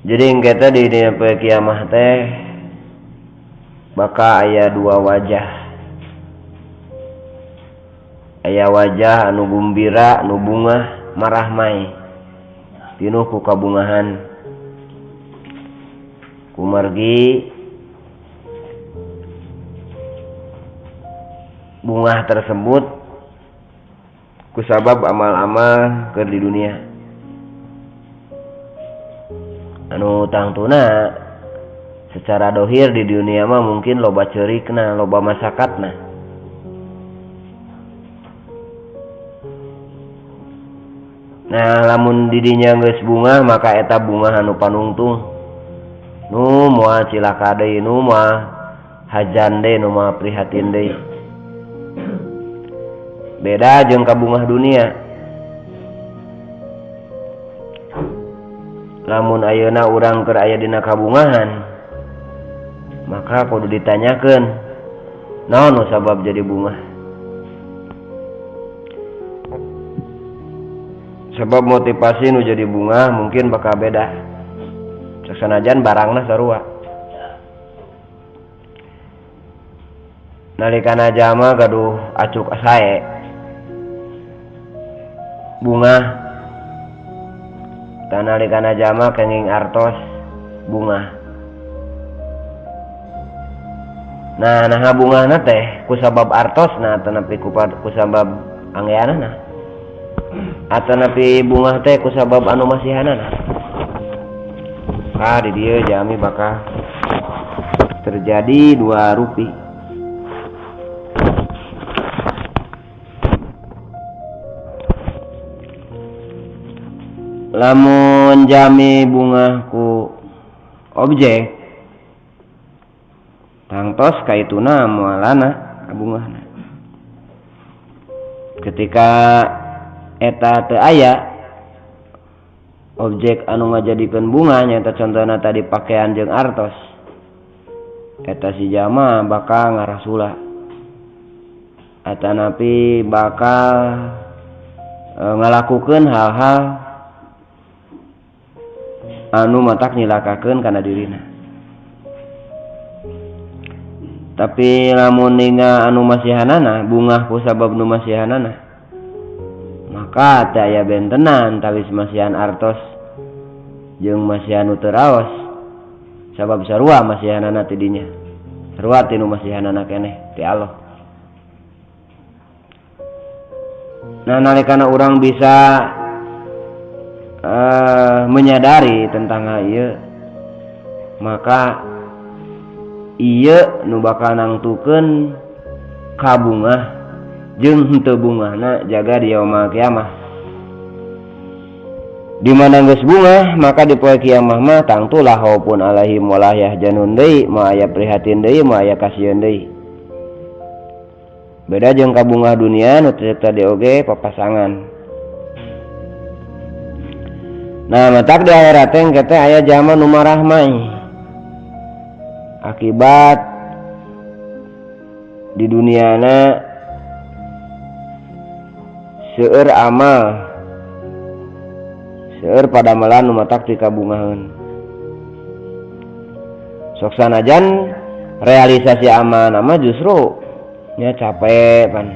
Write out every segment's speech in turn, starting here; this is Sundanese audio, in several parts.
Jadi engke teh di dina poe kiamah teh bakal aya dua wajah. Aya wajah anu gumbira, anu bungah, marahmai, pinuh ku kabungahan. Kumargi bungah tersebut kusabab amal-amal keur di dunia. Anu tangtuna secara dohir di dunia mah mungkin loba ceurikna, loba masakatna. Nah, lamun didinya geus bungah maka eta bungah anu panungtung. Nu moal cilaka deui, nu moal hajan deui, nu moal prihatin deui. Beda jeung kabungah dunia. Lamun ayeuna urang keur aya dina kabungahan, maka kudu ditanyakeun naon nu sabab jadi bungah. Sebab motivasi nu jadi bungah mungkin bakal beda. Sanajan barangna sarua. Nalikana jalma gaduh acuk sae bungah, tanalikana jalma kenging artos bungah. Nah, naha bungahna teh kusabab artosna atanapi kusabab anggeanana? Atanapi bungah teh kusabab anu masihanana? Ka di dieu jami bakal terjadi dua rupi. Lamun jami bungah ku objek tangtos kaituna moalana bungahna. Ketika eta teu aya objek anu ngajadikeun bunga nyaeta contohna tadi pakaian jeung artos, eta si jalma bakal ngarasula atanapi bakal ngalakukeun hal-hal anu matak nyilakakeun kana dirina. Tapi lamun ninga anu masihanana bungah ku sabab nu masihanana, maka teu aya bentenan tawis masihan artos jeung masihan nu teu raos, sabab sarua masihanana ti dinya, sarua ti nu masihanana keneh ti Allah. Nah, nalikana urang bisa menyadari tentang hal ieu, maka ieu nu bakal nangtukeun kabungah jeung henteu bungahna jaga di yaumul kiamah. Di mana geus bungah maka di poe kiamah mah tangtulah haupun alaihim wala yahzanun deui, moal aya prihatin deui, moal aya kasieun deui. Beda jeung kabungah dunia nu teu tadi oge papasangan. Nah, matak di akhirat teh engke teh aya jalma nu marahmai akibat di duniana seueur amal, seueur padamelan nu matak dikabungaheun. Sok sanajan realisasi amal nama justru nya capek pan.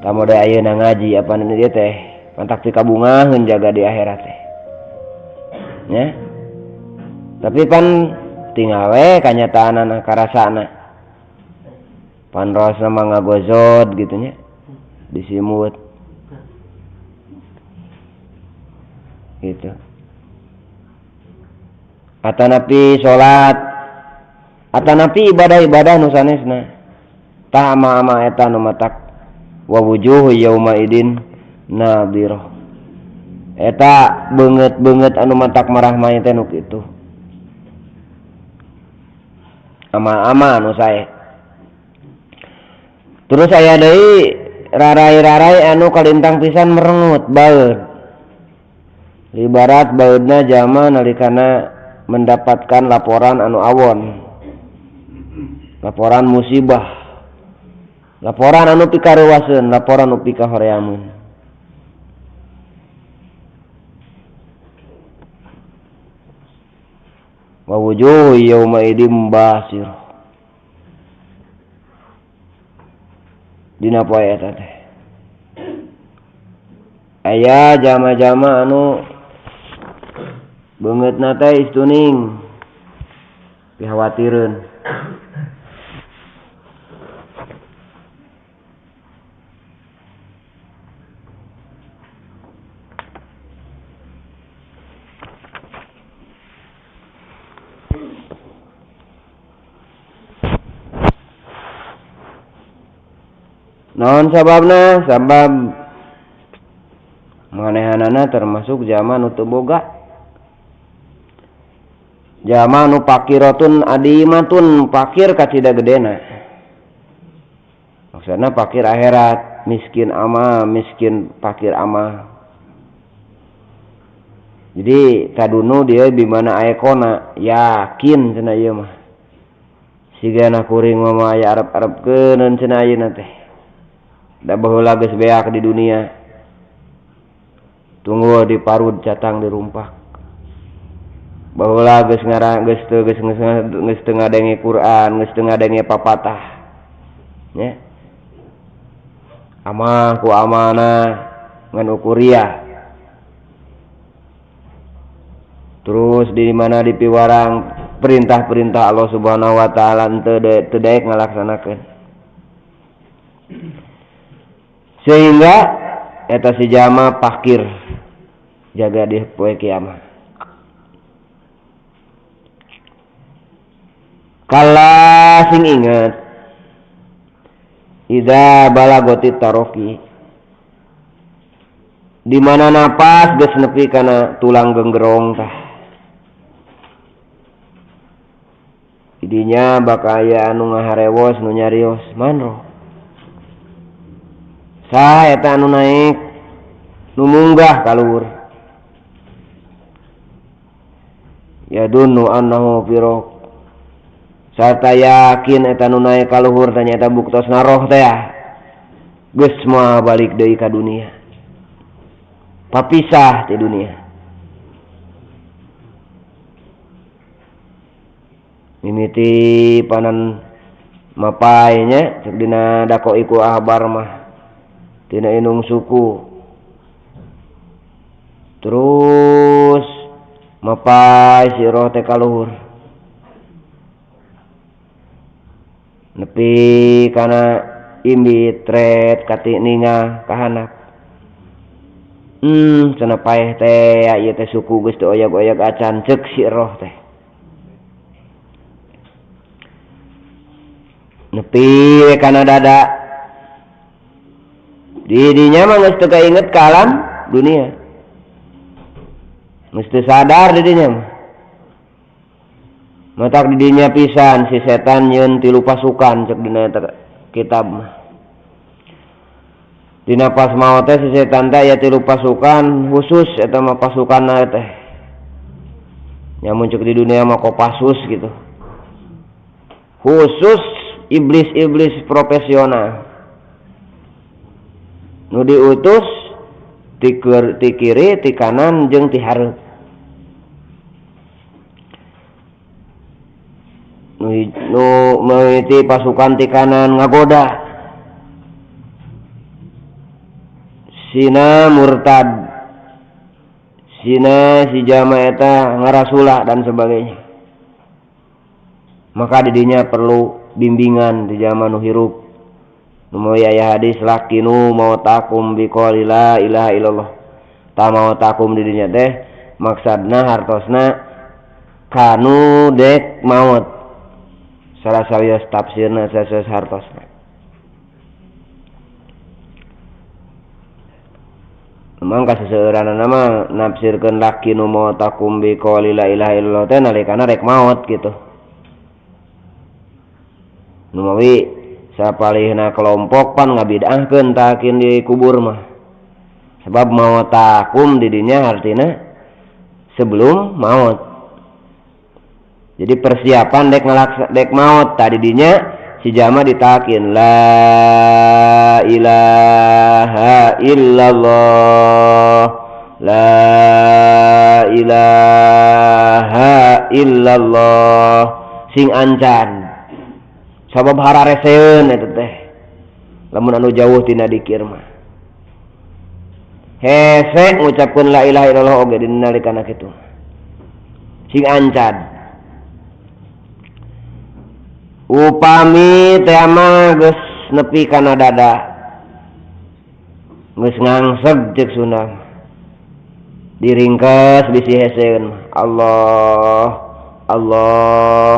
Tamu da ayeuna ngaji apa nu dieu teh mantak dikabungaheun jaga di akhirat teh. Nya. Tapi pan tinggal we kanyataanana karasana. Pan rasa mah ngagozod gitu nya. Disimut. Gitu. Atanapi salat, atanapi ibadah-ibadah nu sanesna. Tah ama-ama eta nu matak wa wujuhu yauma idin nadhirah. Eta beungeut-beungeut anu matak marahmai teh nu kitu. Ama-ama anu sae. Terus aya deui rarai-rarai anu kalintang pisan merengut baeud. Ibarat baeudna jalma nalikana mendapatkan laporan anu awon, laporan musibah, laporan anu pikaruaseun, laporan anu pikahoreamun. Wa wujuhu yauma idzin basir. Dina poe eta teh aya jama-jama anu beungeutna teh istuning pihawatireun. Naon sababna? Sabab manehanana termasuk zaman nu teu boga. Zaman nu pakiratun adimatun, pakir kacida gedena. Maksudna pakir akhirat, miskin ama, miskin pakir ama. Jadi kadunu dia di mana aekona yakin cenah ieu mah. Sigana kuring mah aya arep-arepkeun cenah ayeuna teh. Da baheula geus beak di dunia. Tunggu di parud catang dirumpak. Baheula geus ngarang geus teu geus teu ngadenge Quran, geus teu ngadenge papatah. Nya. Amah ku amanah ngan ukuria. Terus di mana dipiwarang perintah-perintah Allah Subhanahu wa taala teu daek ngalaksanakeun. Sehingga eta si jama pakir jaga di poe kiamat. Kala sing ingat ida balagoti taroki, di mana napas geus nepi kana tulang genggerong tah. Idinya bakal aya anu ngaharewos nu nyarios manro. Saha eta anu naik nu munggah ka luhur. Yadunnu annahu firaq. Sarta yakin eta nu naik ka luhur teh nyaeta buktosna roh teh. Geus moal balik deui ka dunia. Papisah ti dunia. Mimiti panan mapay nya cek dina dako iku ahbar mah. Tina inung suku. Terus mapay si roh teh ka luhur. Nepi kana imbit ret kati ninga kahanap. Cenah paeh teh ieu teh suku geus teu oyag-oyag acan ceuk si roh teh. Nepi kana dada. Didinya mah geus teu kainget ka alam dunia. Geus teu sadar didinya mah. Matak didinya pisan si setan nyeun tilu pasukan cek dina eta kitab mah. Dina pas maot teh si setan teh aya tilu pasukan khusus eta mah pasukanna teh. Nya mun cek di dunia mah Kopassus gitu. Khusus iblis-iblis profesional. Nu diutus ti kiri, ti kanan jeung ti hareup. Nu mengiti pasukan ti kanan ngagoda. Sina murtad. Sina si jama eta ngarasulah dan sebagainya. Maka didinya perlu bimbingan di zaman nu hirup. Nu aya hadis lakinu mautakum biqouli la ilaha illallah. Ta mautakum didinya teh maksudna hartosna kanu dek maut. Salah sawios tafsirna sawios hartosna. Memang kaseseueuranana mah nafsirkeun lakinu mautakum biqouli la ilaha illallah teh nalikana rek maot gitu. Numawi sapalihna kelompok pan ngabid'ahkeun takin di kubur mah. Sebab mautakum di dinya artina sebelum maut. Jadi persiapan dek ngalaksa dek maut tadi dinya si jama ditakin la ilaha illallah, la ilaha illallah sing ancan sabab harareseun eta teh lamun anu jauh tina dikir mah hese ngucapkeun la ilaha illallah oge dina nalikana kitu sing ancan upami teh mah geus nepi kana dada geus ngangseg ceuk Sunda diringkes bisi heseun Allah Allah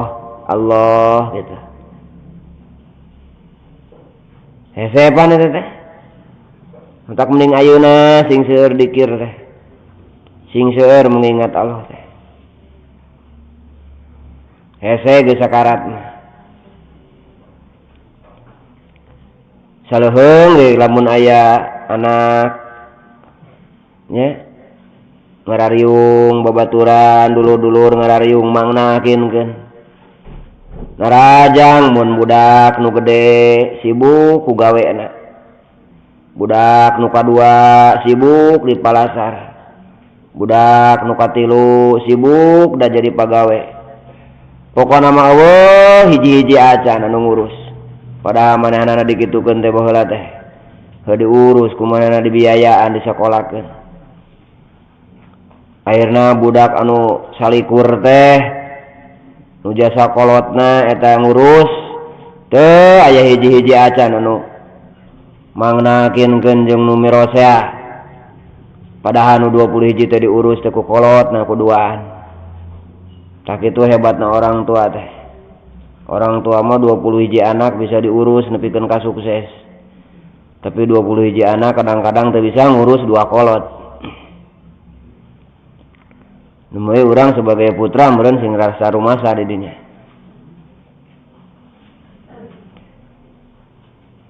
Allah gitu hese pan eta teh entak mending ayeuna sing seueur dikir teh sing seueur mengingat Allah teh hese geus sakarat mah saleuheung ge lamun aya anak nya ngarariung babaturan dulur-dulur ngarariung mangnakinkeun narajang mun budak nu gede sibuk ku gawena budak nu kadua sibuk di palasar budak nu katilu sibuk da jadi pagawe pokona mah eueuh hiji-hiji acan anu ngurus padahal manehna dikitukeun teh baheula teh heuh diurus ku manehna dibiayaan disakolakeun akhirna budak anu salikur teh nu jasa kolotna eta ngurus teu aya hiji-hiji acan anu mangnakinkeun jeung nu mirosea padahal nu 20 hiji teh diurus teh ku kolotna ku duaan tah kitu hebatna orang tua teh orang tua mah 20 hiji anak bisa diurus nepikeun ka sukses tapi 20 hiji anak kadang-kadang teu bisa ngurus dua kolot. Numui urang sebagai putra meureun sing rasa rumasa di dinya.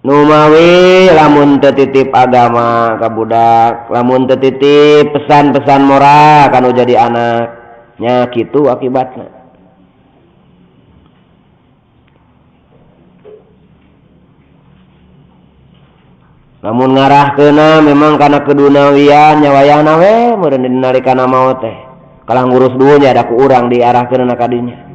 Numawi lamun teu titip agama ka budak, lamun teu titip pesan-pesan moral kanu jadi anak, nya kitu akibatna. Lamun ngarahkeunna memang kana kedunawian nya wayahna we meureun dinalikana maot teh. Kalah ngurus dunya da ku urang diarahkeunna ka dinya.